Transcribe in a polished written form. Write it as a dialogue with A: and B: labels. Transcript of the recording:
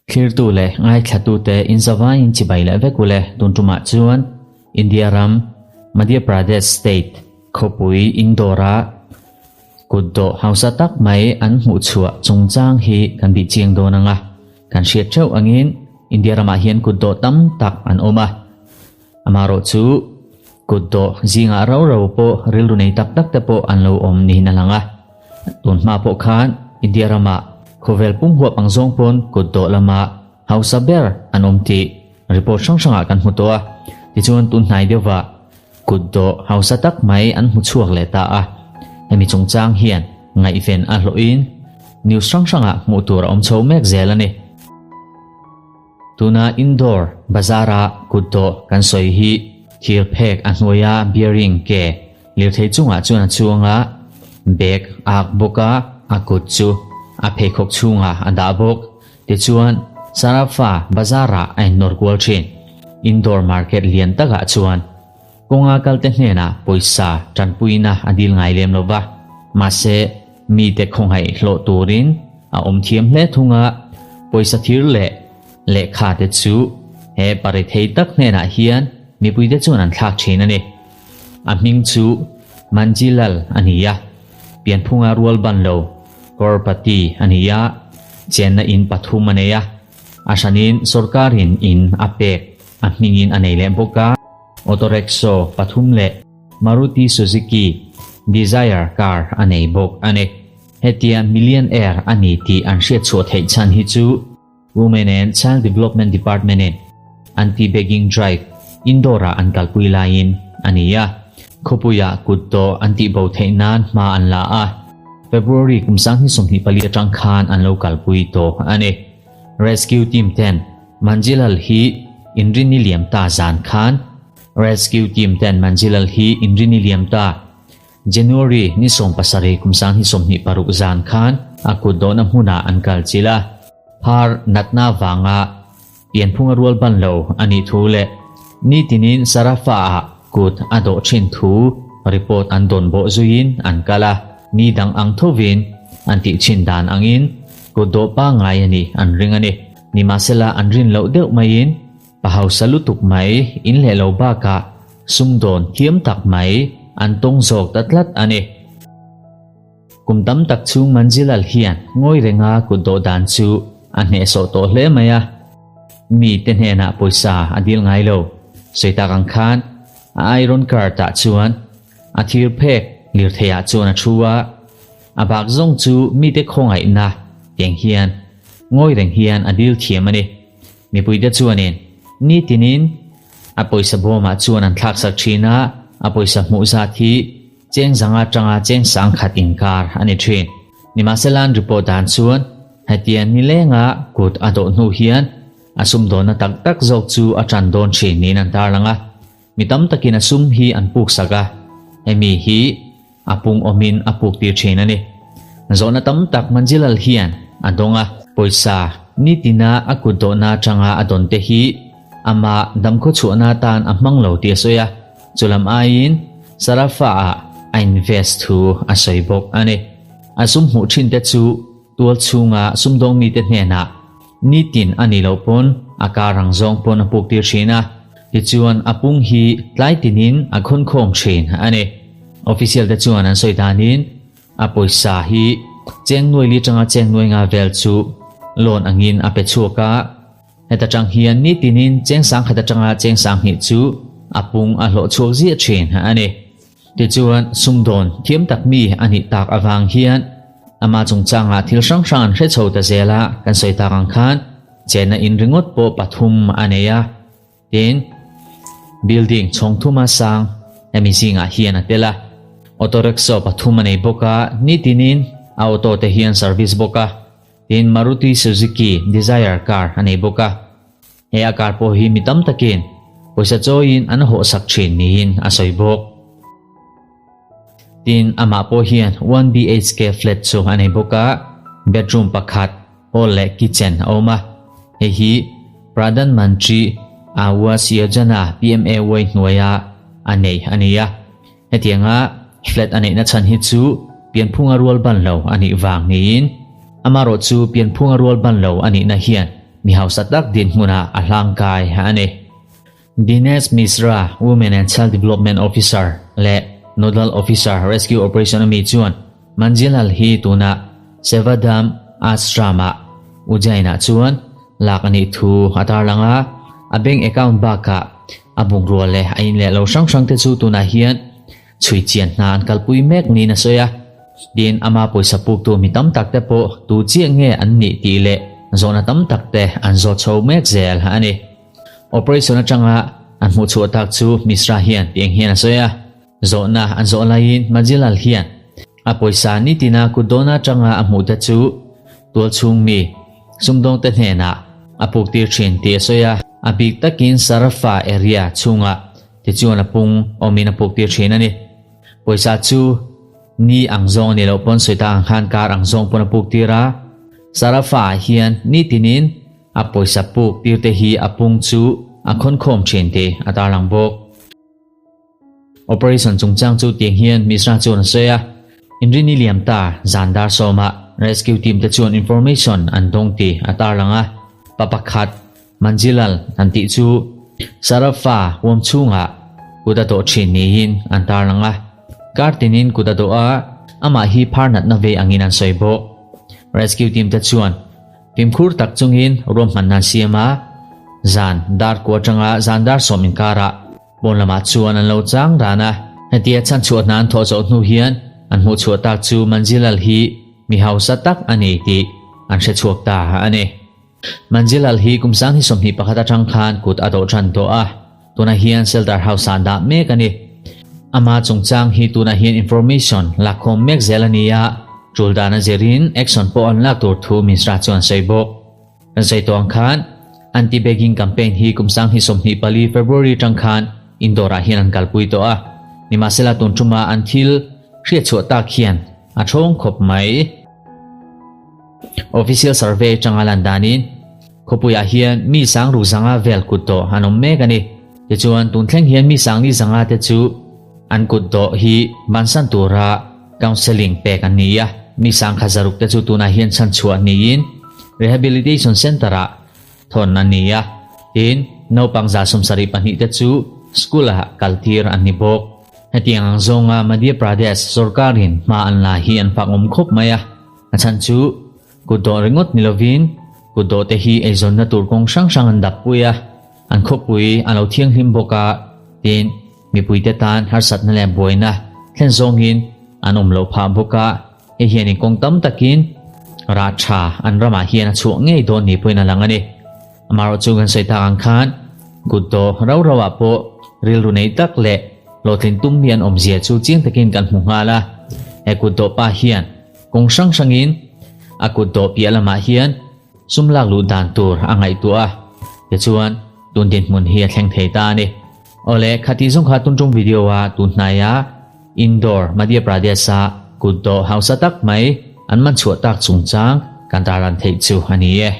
A: Thlirtu leh ngaithlatute inzavaiin chibai leh vek ule tun tumah chuan India ram Madhya Pradesh state khawpui Indore-a kutdawh hausa tak mai an hmuhchhuah chungchang hi kan bih chiang dawn ang a, kan hriat theuh angin India ramah hian kutdawh tam tak an awm a. Amaherawh chu kutdawh zingah rau rau pawh rilru nei tak tak te pawh an lo awm niin a lang a. Tun hma pawh khan India ramah khawvel pum huap ang zawng pawn kutdawh lama hausa ber an awm tih report hrang hrangah kan hmu tawh a. Tichuan tun hnai deuhvah kutdawh hausa tak mai an hmu chhuak leh ta a. Hemi chungchang hian ngaihven a hlawhin news hrang hrangah hmuh tur a awm chho mek zel a ni. Tuna Indore bazar-a kutdawh kan sawi hi thir phek a hnuaia bearing ke lirthei chungah chuan a chuang a, bag a ak bawk a, a kut chu a pheikhawk chhungah a dah bawk. Tichuan, Sarafa bazar-ah a innawr kual thin. Indore market lian takah chuan kawnga kalte hnenah pawisa tanpuina a dil ngai lem lo va, mahse mite khawngaih hlawh turin a awm thiam hle thung a, pawisa thir leh lehkha te chu he pari thei tak hnenah hian mipuite chuan an thlak thin a ni. A hming chu Manjilal a ni a, pianphunga rual ban lo Crorepati a ni a, chenna in pathum a nei a, a hranin sorkarin in a pek a hmingin a nei leh bawk a, auto rickshaw pathum leh Maruti Suzuki Dzire car a nei bawk a ni. Hetia millionaire a ni tih an hriatchhuah theih chhan hi chu Women and Child Development Department in Anti-Begging Drive Indore-ah an kalpui laiin a ni a. Khawpuiah kut tawh an tihbo theih nan hma an la a, February kum 2024 atang khan an lo kalpui tawh a ni. Rescue team ten Manjilal hi inrini liam ta zan khan Rescue team ten Manjilal hi inrini liam ta January ni 17 kum 2026 zan khan a kut dawhna hmunah an kal chilh a, phar natna vanga pianphunga rual ban lo a nih thu leh nitinin Sarafa-ah kut a dawh thin thu report an dawn bawh zuiin an kal a, ni dang ang thovin an tih thin dan angin kut dawh pangngai a nih an ring a ni. Nimahsela an rin loh deuh maiin Pa hausa lutuk mai, in leh lo bakah sumdawn thiam tak mai an tawng zawk ta tlat a ni. Kum tam tak chhung Manjilal hian ngawi renga kut dawh dan chu a hnehsawh tawh hle mai a. Mi te hnenah pawisa a dil ngai lo. Sawi tak ang khan a iron cart ah chuan a thir phek lirthei ah chuan a thu a, a bak zawng chu mite khawngaihna tiang hian ngawi reng hian a dil thiam a ni. Mipuite chuanin nitinin a pawisa bawmah chuan an thlaksak thin a, a pawisa hmuh zat hi cheng zanga tanga cheng sangkhat inkar a ni thin. Nimahsela an report dan chuan hetiang nilenga kut a dawh hnu hian a sumdawnna tak tak zawk chu a tan dawn thin niin an tarlang a, mi tam takin a sum hi an puksak a, hemi hi A pung awmin a puk tir thin a ni. Zawhna tam tak Manjilal hian a dawng a. Pawisa nitina a kut dawhna atanga a dawn te hi amah damkhaw chhuahna atan a hmang lo tih a sawi a, chulam aiin Sarafa-ah a invest thu a sawi bawk a ni. A sum hmuh thin te chu tual chhunga sumdawng mite hnenah Nitin a nih loh pawn a kar ang zawng pawn a puk tir thin a, tichuan a pung hi tlai tinin a khawn khawm thin a ni. Official te chuan an sawi danin a pawisa hi cheng nuai li tanga cheng nuai nga vel chu loan angin a pe chhuak a, heta tang hian nitinin cheng sangkhat atanga cheng sanghnih chu a pung a hlawh chhuak ziah thin a ni. Tichuan, sumdawn thiam tak mi a nih tak avang hian ama chungchangah thil hrang hrang an hre chho ta zel a, kan sawi tak ang khan chenna in ringawt pawh pathum a nei a, tin, building chhawng thuma sang hemi zingah hian a tel a, auto rickshaw pathum a nei bawk a, nitinin a auto te hian service bawk a, tin, Maruti Suzuki Dzire car a nei bawk a. He a car pawh hi mi tam takin pawisa chawiin an hawhsak thin niin a sawi bawk. Tin, amah pawh hian 1 BHK flat chu a nei bawk a, bedroom pakhat, hall leh kitchen a awm a. Hei hi Pradhan Mantri Awas Yojana, PMAY, hnuaia a nei a ni a. Hetianga flat a neihna chhan hi chu pianphunga rual ban lo a nih vang niin. Amarawh chu pianphunga rual ban lo a nihna hian mi hausa tak dinhmunah a hlangkai a ni. Dinesh Mishra, Women and Child Development Officer leh Nodal Officer Rescue Operation ami chuan Manjilal hi tunah Sevadham Ashram-ah Ujjain-ah chuan lak a nih thu a tarlang a, a bank account bakah a bungrua leh a in leh lo hrang hrang te chu tunah hian chhui chian hna an kalpui mek niin a sawi a. Tin, ama pawisa puktu mi tam tak te pawh tu chiah nge an nih tih leh zawhna tam tak te an zawt chho mek zel a ni. Operation atanga an hmuh chhuah tak chu Mishra hian ti eng hian a sawi a. Zawhna an zawh laiin Majilal hian a pawisa nitina kut dawna atanga a hmuh te chu tualchhung mi sumdawngte hnenah a puktir thin tih a sawi a. A bik takin Sarafa area chhungah tichuan a pung awmin a puktir thin a ni. Pawisa chu ni ang zawng a ni loh pawn sawi tak ang khan kar ang zawng pawn a puktir a. Sarafa ah hian nitinin A pawisa puk tir te hi a pung chu a khawnkhawm thin tih a tarlang bawk. Operation chungchang chu tiang hian Mishra chuan a sawi a, Inrini liam ta zan dar sawmah rescue team te chuan information an dawng tih a tarlang a, pa pakhat Manjilal an tih chu Sarafa huam chhungah kut a dawh thin niin an tarlang a, kar tinin kut a dawh a, amah hi phar natna ve angin an sawi bawk. Rescue team te chuan Fimkhur tak chungin ruahmanna an siam a, zan dar kua atanga zan dar sawm inkarah pawn lamah chuan an lo chang ran a. Hetia chhanchhuah hna an thawh zawh hnu hian an hmuh chhuah tak chu Manjilal hi mi hausa tak a ni tih an hre chhuak ta a ni. Manjilal hi kum 2021 atang khan kut a dawh tan tawh a, tunah hian shelter house ah dah mek a ni. Ama chungchang hi tunah hian information lakkhawm mek zel a ni a, tul dan a zirin action pawh an lak tur thu Mishra chuan sawi bawk. Kan sawi tawh ang khan anti-begging campaign hi kum 2024 February tang khan Indore ah hian an kalpui tawh a, nimahsela tun tuma an thil hriatchhuah tak hian a thawng khawp mai. Official survey atanga lan danin Khawpuiah hian mi sang ruk zanga vel kut dawh an awm mek a ni. Tichuan, tun thleng hian mi sang ni zanga te chu an kut dawh hi bansan tura counselling pek an ni a. Mi sang kha zaruk te chu tunah hian chhanchhuah niin Rehabilitation Centre-ah thawn an ni a. Tin, naupang 72 te chu school-ah kaltir an ni bawk. Hetiang ang zawnga Madhya Pradesh sorkarin hma an la hi an fak awm khawp mai a. A chhan chu Kut dawh ringawt ni lovin kut dawh te hi eizawnna tur kawng hrang hrang an dap pui a, an khawpui a lo thianghlim bawk a, tin, mipuite tan harsatna leh buaina thlen zawngin an awm loh phah bawk a, hei hianin kawng tam takin rah tha an ramah hian a chhuah ngei dawn ni pawhin a lang a ni. Amaherawhchu chu kan sawi tak ang khan kut dawh rau rauah pawh rilru nei tak leh hlawhtlin tum mi an awmzia chu chiang takin kan hmu nghal a, he kut dawh pa hian Kawng hrang hrangin a kut dawh piah lamah hian sum lak luh dan tur a ngaihtuah a, tichuan tun dinhmun hi a thleng thei ta a ni. Awle, khati zawng kha tun tum video a tun hnaia Indore, Madhya Pradesh a kut dawh hausa tak mai an man chhuah tak chungchang kan tarlan theih chu a ni e.